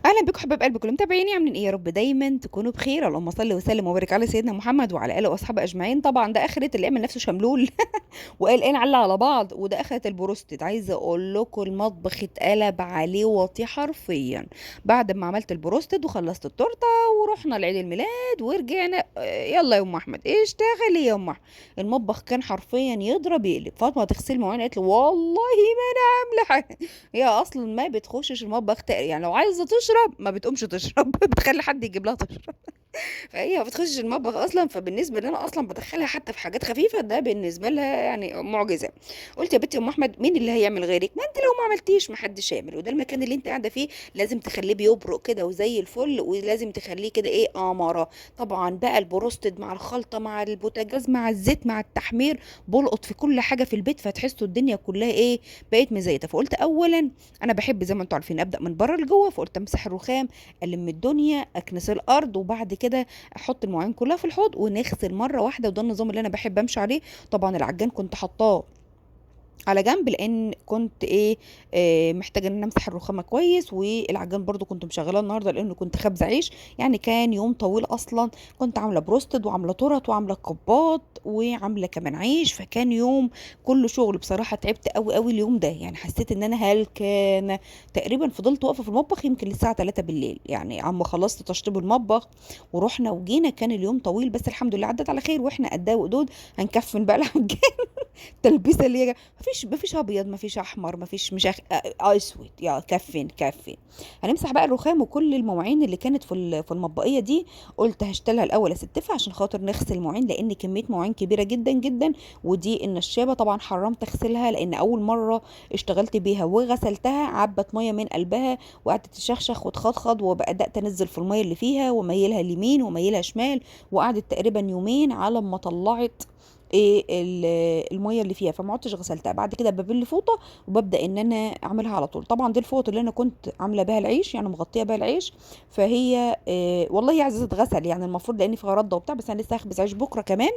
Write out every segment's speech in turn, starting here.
اهلا بكم حبايب قلبي كلهم متابعيني، عاملين ايه؟ يا رب دايما تكونوا بخير. اللهم صل وسلم وبارك على سيدنا محمد وعلى اله واصحابه اجمعين. طبعا ده اخره اللي عمل نفسه شملول وقال ايه نعلق على بعض، وده اخره البروستد. عايزه اقول لكم المطبخ اتقلب عليه واطي حرفيا بعد ما عملت البروستد وخلصت التورتة ورحنا لعيد الميلاد ورجعنا. يلا يا ام احمد اشتغلي يا ام احمد. المطبخ كان حرفيا يضرب يقلب. فاطمة تغسل مواعين قالت له والله ما انا عامله حاجة، هي اصلا ما بتخشش المطبخ تقريبا، يعني لو عايزه تشرب ما بتقومش تشرب بتخلي حد يجيب لها تشرب، فهي ما بتخشش المطبخ اصلا. فبالنسبه لي انا اصلا بدخلها حتى في حاجات خفيفة، ده بالنسبة لها يعني معجزه. قلت يا بنتي ام احمد مين اللي هيعمل غيرك؟ ما انت لو ما عملتيش ما حدش هيعمل، وده المكان اللي انت قاعدة فيه لازم تخليه بيبرق كده وزي الفل، ولازم تخليه كده ايه قمره. طبعا بقى البروستد مع الخلطة مع البوتاجاز مع الزيت مع التحمير بلقط في كل حاجة في البيت، فتحسوا الدنيا كلها ايه بقت مزيته. فقلت اولا انا بحب زي ما انتم عارفين ابدا من بره لجوه، فقلت امسح الرخام، الم الدنيا، اكنس الارض، وبعد كده احط المواعين كلها في الحوض ونغسل مرة واحدة. وده النظام اللي انا بحب امشي عليه. طبعا العجان كنت حطاه على جنب لان كنت ايه محتاجه ان انا امسح الرخامه كويس، والعجان برضو كنت مشغلاه النهارده لانه كنت خبز عيش، يعني كان يوم طويل اصلا. كنت عامله بروستد وعامله تورت وعامله كبات وعامله كمان عيش، فكان يوم كله شغل بصراحة. تعبت قوي قوي اليوم ده، يعني حسيت ان انا هلكانه. تقريبا فضلت واقفة في المطبخ يمكن للساعة 3 بالليل، يعني عم خلصت تشطيب المطبخ ورحنا وجينا. كان اليوم طويل بس الحمد لله عدت على خير، واحنا قداه وقدود. هنكفن بقى العجان التلبسه اللي هي مفيش ابيض، مفيش احمر، مفيش مش أخ... اسود، يا كفن كفن. هنمسح بقى الرخام وكل المواعين اللي كانت في المطبقيه دي. قلت هشتلها الاول استفها عشان خاطر نغسل مواعين، لان كمية مواعين كبيرة جدا جدا. ودي النشابه طبعا حرمت اغسلها لان اول مرة اشتغلت بيها وغسلتها عبت مية من قلبها وقعدت تشخشخ وتخضخض، وبدات انزل في المية اللي فيها وميلها اليمين وميلها شمال، وقعدت تقريبا يومين على ما طلعت ايه المية اللي فيها، فما عدتش غسلتها. بعد كده ببل فوطه وببدا ان انا اعملها على طول. طبعا دي الفوط اللي انا كنت عامله بها العيش، يعني مغطيه بها العيش، فهي إيه والله عايزه تتغسل يعني المفروض لان فيها رده وبتاع، بس انا لسه هخبز عيش بكره كمان،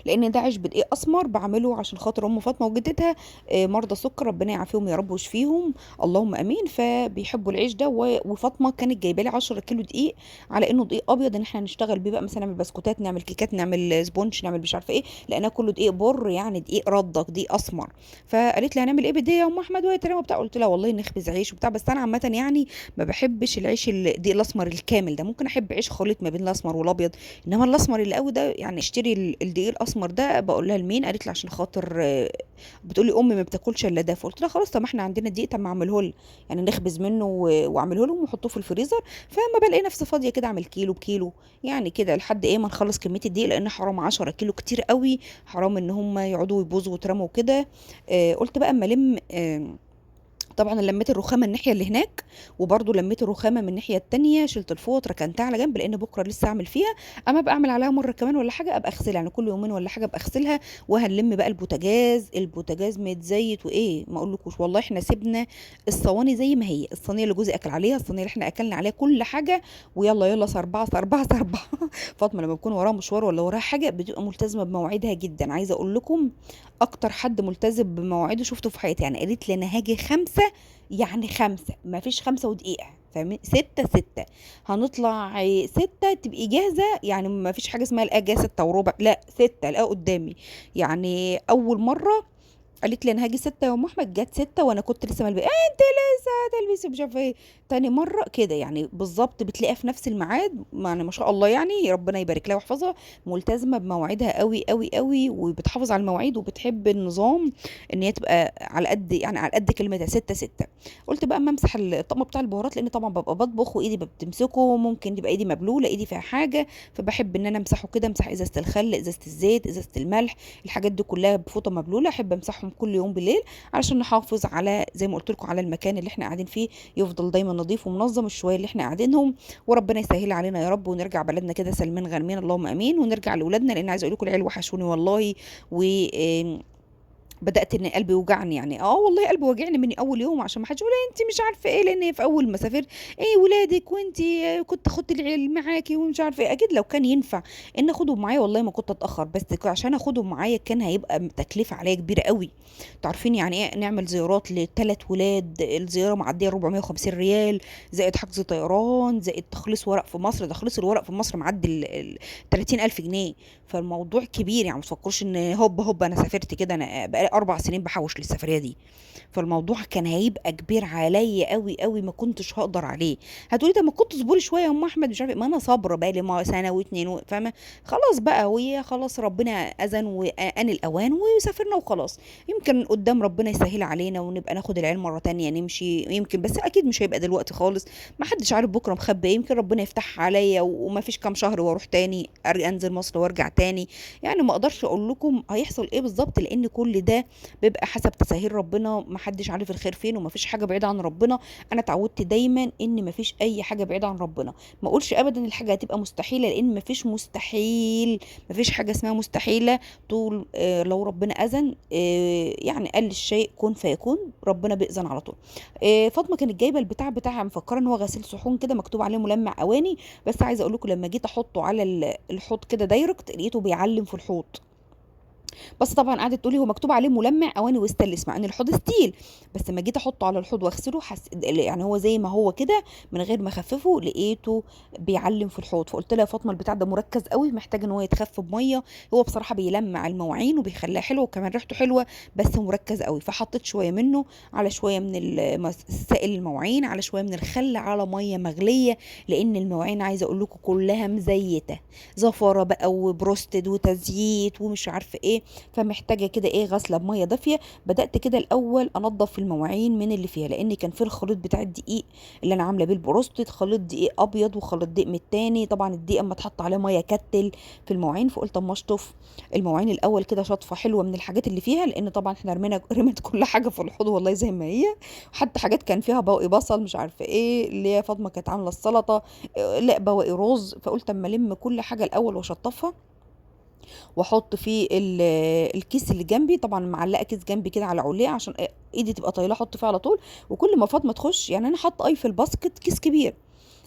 لان ده عيش بدقيق اسمر بعمله عشان خاطر ام فاطمة وجدتها مرضى سكر، ربنا يعافيهم يا رب ويشفيهم اللهم امين. فبيحبوا العيش ده، وفاطمة كانت جايبه لي 10 كيلو دقيق على انه دقيق ابيض ان احنا نشتغل بيه بقى، مثلا نعمل بسكوتات، نعمل كيكات، نعمل sponge، نعمل مش عارفه ايه، لانها كله دقيق بر، يعني دقيق رده دقيق اسمر. فقالت لي هنعمل ايه بدي يا ام احمد وهي تمام وبتاع، قلت لها والله نخبز عيش وبتاع، بس انا عامة يعني ما بحبش العيش الدقيق الاسمر الكامل ده، ممكن احب عيش خليط ما بين الاسمر والابيض، انما الاسمر اللي قوي ده يعني اشتري الدقيق الاسمر ده. بقول لها لمين؟ قالت لي عشان خاطر بتقولي امي ما بتاكلش الا ده. فقلت لها خلاص طب ما احنا عندنا دقيق، طب ما اعمله لها يعني نخبز منه واعمله لهم واحطوه في الفريزر. فما بلاقي نفسي فاضية كده اعمل كيلو بكيلو يعني كده لحد ايه ما نخلص كمية الدقيق، لان حرام 10 كيلو كتير قوي، حرام ان هم يقعدوا يبوظوا ويترموا كده. قلت بقى اما الم، طبعا لميت الرخامه الناحية اللي هناك، وبرده لميت الرخامه من الناحية التانية، شلت الفوط ركنتها على جنب لان بكره لسه اعمل فيها، اما ابقى اعمل عليها مرة كمان ولا حاجة ابقى اغسلها، يعني كل يومين ولا حاجة ابقى اغسلها. وهنلم بقى البوتاجاز، البوتاجاز متزيت وايه ما اقولكوش والله، احنا سيبنا الصواني زي ما هي، الصينية اللي جوزي اكل عليها، الصينية اللي احنا اكلنا عليها، كل حاجة، ويلا يلا سربعه سربعه سربعه. فاطمة لما بتكون وراها مشوار ولا وراها حاجة بتبقى ملتزمة بمواعيدها جدا، عايزه اقول لكم اكتر حد ملتزم بمواعيده شفته في حياتي. يعني قالت لي انا هاجي 5، يعني 5، ما فيش 5 ودقيقة، فاهمين؟ 6 6 هنطلع، 6 تبقي جاهزة، يعني ما فيش حاجة اسمها الاقي جاهزة 6:15، لا 6 الاقي قدامي. يعني اول مرة قالت لي انا هاجي 6 يا ام احمد، جت 6 وانا كنت لسه ملبسه، انت لسه هتلبسي مش عارفه ايه. تاني مرة كده يعني بالظبط بتلاقيها في نفس الميعاد، يعني ما شاء الله، يعني ربنا يبارك لها ويحفظها، ملتزمة بمواعيدها قوي قوي قوي، وبتحافظ على المواعيد وبتحب النظام، ان هي تبقى على قد يعني على قد كلمتها 6 6. قلت بقى اما امسح الطقم بتاع البهارات، لان طبعا ببقى بطبخ وايدي بتمسكه، ممكن تبقى ايدي مبلوله، ايدي فيها حاجة، فبحب ان انا امسحه كده، امسح ازازة الخل، ازازة الزيت، ازازة الملح، الحاجات دي كلها بفوطه مبلوله، احب امسحهم كل يوم بالليل علشان نحافظ على زي ما قلت لكم على المكان اللي احنا قاعدين فيه يفضل دايما نظيف ومنظم الشويه اللي احنا قاعدينهم. وربنا يسهل علينا يا رب ونرجع بلدنا كده سالمين غانمين اللهم امين، ونرجع لاولادنا، لان عايزه اقول لكم العيال وحشوني والله، و بدأت إن قلبي يوجعني يعني، آه والله قلبي وجعني من أول يوم، عشان ما حدش يقول إيه أنتِ مش عارفة إيه، لإن في أول ما سافرت إيه ولادِك وأنتِ كنت خدتِ العيال معاكِ ومش عارفة إيه، أكيد لو كان ينفع إن آخدهم معايا والله ما كنت أتأخر، بس عشان آخدهم معايا كان هيبقى تكلفة عليّا كبيرة أوي. أنتم عارفين يعني إيه نعمل زيارات ل3 ولاد، الزيارة معدية 450 ريال، زائد حجز طيران، زائد تخليص ورق في مصر، تخليص الورق في مصر معدي ال 30.000 جنيه، فالموضوع كبير يعني. ما تفكروش إن هوب هوب أنا سافرت كده، أنا بقالي 4 سنين بحوش للسفرية دي، فالموضوع كان هيبقى كبير عليا أوي أوي، ما كنتش هقدر عليه. هتقولي طب ما كنت تصبري شوية يا أم أحمد مش عارفة إيه، ما أنا صابرة بقالي سنة واتنين فاهمة، خلاص بقى، وهي خلاص ربنا أذن وآن الأوان وسافرنا وخلاص. يمكن قدام ربنا يسهل علينا ونبقى ناخد العيال مرة تانية نمشي، يمكن، بس أكيد مش هيبقى دلوقتي خالص، ما حدش عارف بكرة مخبي إيه، يمكن ربنا يفتحها عليا وما فيش كام شهر واروح تاني، انزل مصر وارجع تاني. يعني ما اقدرش اقول لكم هيحصل ايه بالظبط، لان كل ده بيبقى حسب تساهيل ربنا، ما حدش عارف الخير فين وما فيش حاجة بعيدة عن ربنا. انا اتعودت دايما ان ما فيش اي حاجة بعيدة عن ربنا، ما اقولش ابدا الحاجة هتبقى مستحيلة، لان ما فيش مستحيل، ما فيش حاجة اسمها مستحيلة. طول لو ربنا اذن، يعني قال للشيء كن فيكون، ربنا بيأذن على طول. فاطمة كانت جايبه البتاع بتاعها مفكرة ان هو غسيل صحون كده مكتوب عليه ملمع اواني، بس عايزه اقول لكم لما جيت احطه على الحوض كده direct لقيته بيعلم في الحوض. بس طبعا قعدت تقولي هو مكتوب عليه ملمع اواني وستانلس مع ان الحوض steel، بس لما جيت احطه على الحوض واغسله يعني هو زي ما هو كده من غير ما اخففه لقيته بيعلم في الحوض. فقلت لها يا فاطمة البتاع ده مركز قوي، محتاج ان هو يتخف بميه، هو بصراحة بيلمع المواعين وبيخليها حلوة وكمان ريحته حلوة، بس مركز قوي. فحطيت شوية منه على شوية من سائل المواعين، على شوية من الخل، على مية مغليه، لان المواعين عايزه اقول لكم كلها مزيته، زفاره بقى وبروستد وتزييت ومش عارفه ايه، فمحتاجه كده ايه غسله بميه دافيه. بدات كده الاول انضف المواعين من اللي فيها، لان كان في الخليط بتاع الدقيق اللي انا عامله بيه البروستد، خليط دقيق ابيض وخليط دقيق من التاني، طبعا الدقيق اما اتحط عليه مية كتل في المواعين، فقلت اما اشطف المواعين الاول كده شطفه حلوة من الحاجات اللي فيها، لان طبعا احنا رميت كل حاجة في الحوض والله زي ما هي، حتى حاجات كان فيها بواقي بصل مش عارفه ايه اللي هي فاطمة كانت عامله السلطة، لا بواقي رز، فقلت اما الم كل حاجة الاول واشطفها واحط فيه الكيس اللي جنبي، طبعا معلقه كيس جنبي كده على عليه عشان ايدي تبقى طايله احط فيه على طول. وكل ما فاطمة تخش، يعني انا حاطه اي في ال basket كيس كبير،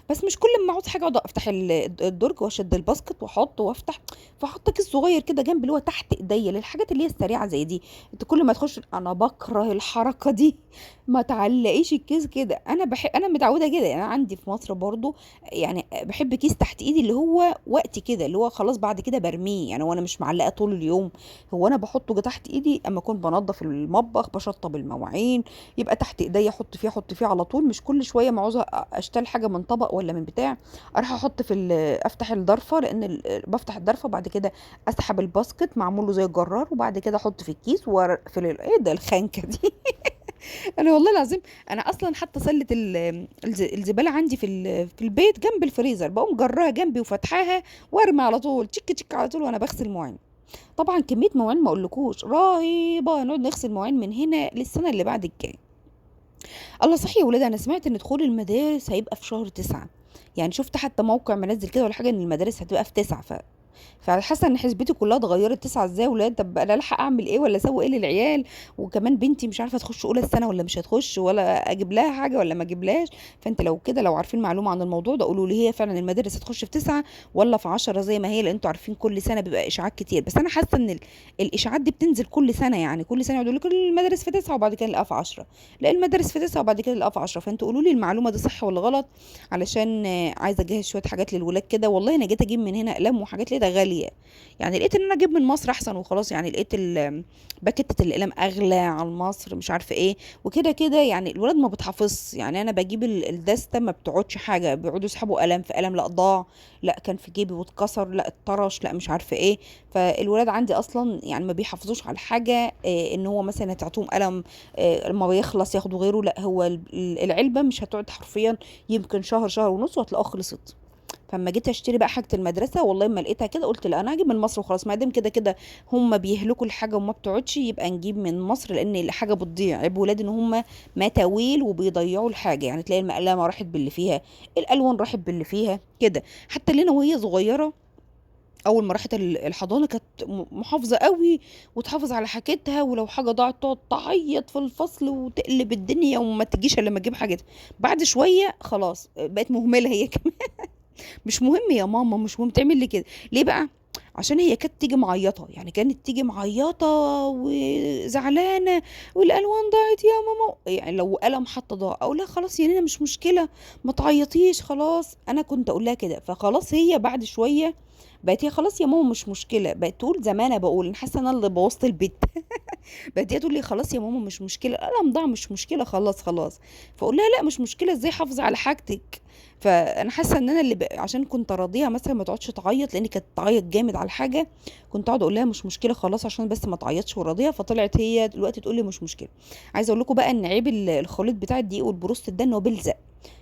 بس مش كل ما اعوز حاجة اقعد افتح الدرج واشد ال basket واحط وافتح، فحط كيس صغير كده جنب اللي هو تحت ايديا للحاجات اللي هي السريعة زي دي. انت كل ما تخش، انا بكره الحركة دي، ما تعلقيش الكيس كده، انا متعوده كده، يعني انا عندي في مصر برضو يعني بحب كيس تحت ايدي اللي هو وقت كده اللي هو خلاص بعد كده برميه، يعني وانا مش معلقه طول اليوم، هو انا بحطه تحت ايدي اما اكون بنظف المطبخ بشطب المواعين، يبقى تحت ايديا احط فيه، احط فيه على طول، مش كل شوية ما عاوزه اشتري حاجة من طبق ولا من بتاع اروح احط في افتح الضرفه، لان بفتح الضرفه بعد كده اسحب ال basket معمول له زي الجرار، وبعد كده احط في الكيس واقفل ايه ده الخنكه دي. انا والله العظيم انا اصلا حتى سله الزبالة عندي في البيت جنب الفريزر، بقوم جراها جنبي وفتحاها وارمي على طول تشك تشك على طول وانا بغسل مواعين. طبعا كمية مواعين ما اقولكوش رهيبة، نقعد نغسل مواعين من هنا للسنة اللي بعد الجاية. الله صحيح يا ولاد، انا سمعت ان دخول المدارس هيبقى في شهر 9، يعني شفت حتى موقع منزل كده ولا حاجة ان المدارس هتبقى في 9، فحاسه ان حسبتي كلها اتغيرت. 9 ازاي يا ولاد؟ طب انا الحق اعمل ايه ولا اسوي ايه للعيال؟ وكمان بنتي مش عارفه تخش اولى السنة ولا مش هتخش، ولا اجيب لها حاجة ولا ما اجيبلهاش. فانت لو كده لو عارفين معلومة عن الموضوع ده قولوا لي، هي فعلا المدارس هتخش في 9 ولا في 10 زي ما هي؟ لان انتوا عارفين كل سنة بيبقى اشاعات كتير، بس انا حاسه ان الاشاعات دي بتنزل كل سنة، يعني كل سنة يقعدوا يقولوا لك المدارس في 9 وبعد كده نلاقيها في 10، لا المدارس في 9 وبعد كده نلاقيها في 10. فانتوا قولوا لي المعلومة دي صح ولا غلط، علشان عايزه اجهز شوية حاجات للولاد كده. والله انا جيت اجيب من هنا اقلام وحاجات لقيتها غالية، يعني لقيت ان انا اجيب من مصر احسن وخلاص، يعني لقيت باكتة الاقلام اغلى على مصر مش عارفه ايه وكده كده، يعني الولاد ما بتحافظش، يعني انا بجيب الدستة ما بتقعدش حاجة، بيقعدوا يسحبوا قلم في قلم، لا ضاع، لا كان في جيبي واتكسر، لا اتطرش، لا مش عارفه ايه. فالولاد عندي اصلا يعني ما بيحافظوش على الحاجة، ان هو مثلا هتعطوهم قلم، لما بيخلص ياخدوا غيره، لا هو العلبة مش هتقعد حرفيا يمكن شهر، شهر ونص وهتلاقوها خلصت. فاما جيت اشتري بقى حاجة المدرسة والله ما لقيتها كده، قلت لا انا هجيب من مصر وخلاص، ما دام كده كده هم بيهلكوا الحاجة وما بتقعدش يبقى نجيب من مصر، لان الحاجة بتضيع. عيب ولاد ان هم متاويل وبيضيعوا الحاجة، يعني تلاقي المقلمه راحت باللي فيها، الالوان راحت باللي فيها كده. حتى لنا وهي صغيرة أول ما راحت الحضانة كانت محافظة أوي، وتحافظ على حاجتها، ولو حاجة ضاعت تقعد تعيط في الفصل وتقلب الدنيا وما تجيش إلا لمّا تجيب حاجتها. بعد شوية خلاص بقت مهملة هي كمان. مش مهم يا ماما، مش مهم، تعمل لي كده. ليه بقى؟ عشان هي كانت تيجي معيطة، يعني كانت تيجي معيطة وزعلانة والألوان ضاعت يا ماما، يعني لو قلم حتى ضاع أقول لها خلاص يا نينا مش مشكلة، ما تعيطيش خلاص، أنا كنت أقول لها كده. فخلاص هي بعد شوية بقت هي خلاص يا ماما مش مشكلة، بقت تقول زي ما أنا باقول، أنا حاسة إن أنا اللي بوظت البيت. بقت هي تقول لي خلاص يا ماما مش مشكلة، القلم ضاع مش مشكلة خلاص خلاص. فأقول لها لأ مش مشكلة، إزاي حافظي على حاجتك. فأنا حاسة إن أنا اللي عشان كنت أراضيها مثلا ما تقعدش تعيط، لأن كانت تعيط جامد على الحاجة، كنت أقعد أقول لها مش مشكلة خلاص عشان بس ما تعيطش وراضيها. فطلعت هي دلوقتي تقول لي مش مشكلة. عايزة أقول لكم بقى إن عيب الخليط بتاع الدقيق والبروست ده إن هو بيلزق،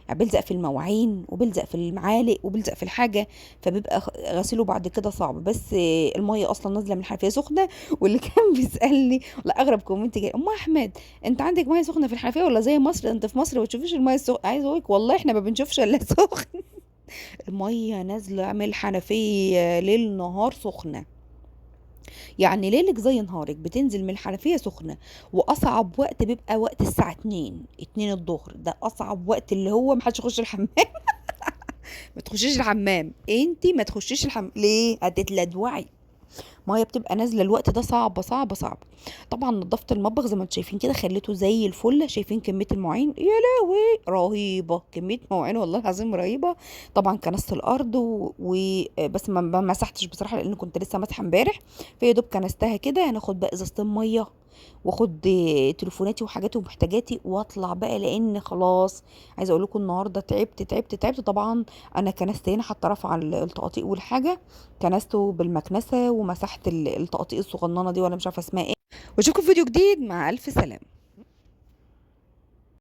يعني بيلزق في المواعين وبيلزق في المعالق وبيلزق في الحاجة، فبيبقى غسيله بعد كده صعب. بس المية أصلا نازلة من الحنفية سخنة. واللي كان بيسألني، لا أغرب comment جاي، أم أحمد أنت عندك مية سخنة في الحنفية ولا زي مصر؟ أنت في مصر ما بتشوفيش المية السخنة. عايزة أقول لك والله إحنا ما بنشوفش إلا سخن. المية نازلة من الحنفية ليل نهار سخنة، يعني ليلك زي نهارك بتنزل من الحنفية سخنة. وأصعب وقت بيبقى وقت الساعة 2 الظهر، ده أصعب وقت اللي هو ما حدش يخش الحمام. ما تخشيش الحمام انتي، ما تخشيش الحمام ليه؟ هتتلدوعي، مية بتبقى نازله الوقت ده صعبة صعبة صعبة. طبعا نظفت المطبخ زي ما انتم شايفين كده، خليته زي الفل. شايفين كمية المواعين؟ يا لهوي رهيبة، كمية مواعين والله العظيم رهيبة. طبعا كنست الارض بس ما مسحتش بصراحة لان كنت لسه ماسحه امبارح، فيا دوب كنستها كده. هناخد بقى ازازتين مية واخد تليفوناتي وحاجاتي ومحتاجاتي واطلع بقى، لان خلاص عايزه اقول لكم النهارده تعبت تعبت تعبت. طبعا انا كنست هنا حتى رفع التقاطيع والحاجة، كنسته بالمكنسه ومسحت التقاطيع الصغننه دي ولا مش عارفه اسمها ايه. واشوفكم في فيديو جديد، مع الف سلامه.